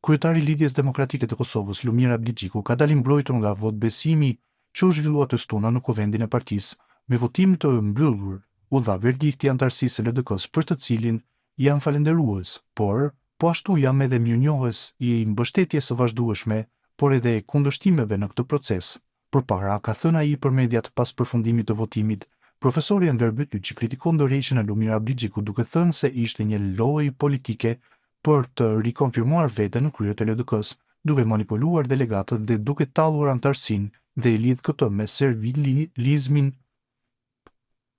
Kryetari i Lidhjes Demokratike të Kosovës, Lumir Abdixhiku, ka dalë i mbrojtur nga votëbesimi që u zhvillua të shtunën në Kuvendin e partisë. Me votim të mbyllur u dha verdikti i anëtarësisë së LDK-së për të cilin jam falënderues, por po ashtu jam edhe mirënjohës i mbështetjes së vazhdueshme, por edhe kundërshtimeve në këtë proces. Përpara, ka thënë ai për mediat pas përfundimit të votimit. Profesori Enver Bytyqi kritikon dorëheqjen e Lumir Abdixhikut duke thënë se ishte një lojë politike për të rikonfirmuar veten në krye të LDK-së, duke manipuluar delegatët dhe duke tallur anëtarësinë dhe e lidh këtë me servilizmin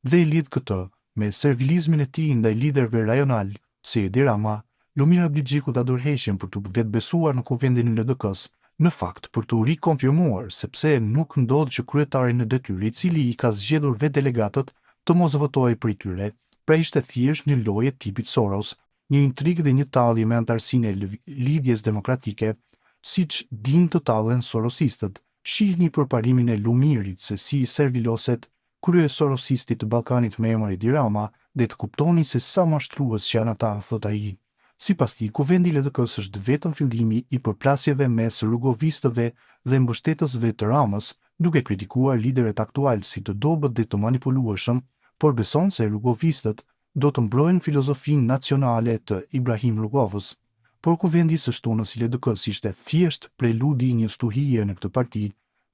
dhe e lidh këtë me servilizmin e tij ndaj liderëve rajonalë si Edi Rama, Lumir Abdixhiku dha dorëheqjen për t'u vetëbesuar në Kuvendin e LDK-së, në fakt për t'u rikonfirmuar, sepse nuk ndodh që kryetari në detyrë i cili i ka zgjedhur vetë delegatët të mos votohej prej tyre, pra ishte thjesht një lojë e tipit Soros, një intrigë dhe një tallje me anëtarësinë e Lidhjes Demokratike, siç dinë të tallen sorosistët. Shihni përparimin e Lumirit se si i serviloset kryesorosistit të Ballkanit me emër Edi Rama dhe të kuptoni se sa mashtrues që janë ata, thotë ai. Sipas tij, Kuvendi i LDK-së është vetëm fillimi i përplasjeve mes rugovistëve dhe mbështetësve të Ramës, duke kritikuar liderët aktualë si të dobët dhe të manipulueshëm, por beson se rugovistët do të mbrojnë filozofinë nacionale të Ibrahim Rugovës. Por Kuvendi i së shtunës i LDK-së ishte thjesht preludi i një stuhie në këtë parti.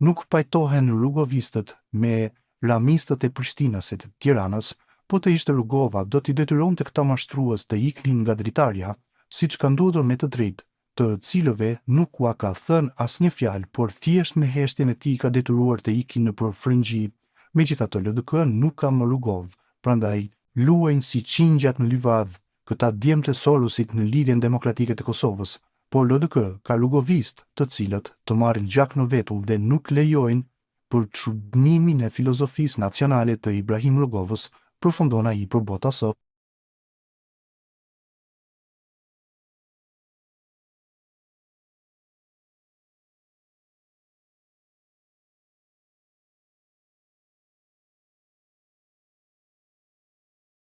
Nuk pajtohen rugovistët me ramistët e Prishtinës e të Tiranës, po të ishte Rugova do t'i detyronte këta mashtrues të iknin nga dritarja, siç ka ndodhur me të drejtë, të cilëve nuk ua ka thënë asnjë fjalë, por thjesht me heshtjen e tij i ka detyruar të ikin nëpër frëngji. Megjithatë LDK nuk ka më Rugovë, prandaj luajnë si qingjat në livadh këta djemtë e Sorosit në Lidhjen Demokratike të Kosovës, por LDK ka rugovistë të cilët të marrin gjak në vetull dhe nuk lejojnë përçudnimin e filozofisë nacionale të Ibrahim Rugovës, përfundon ai për Bota sot.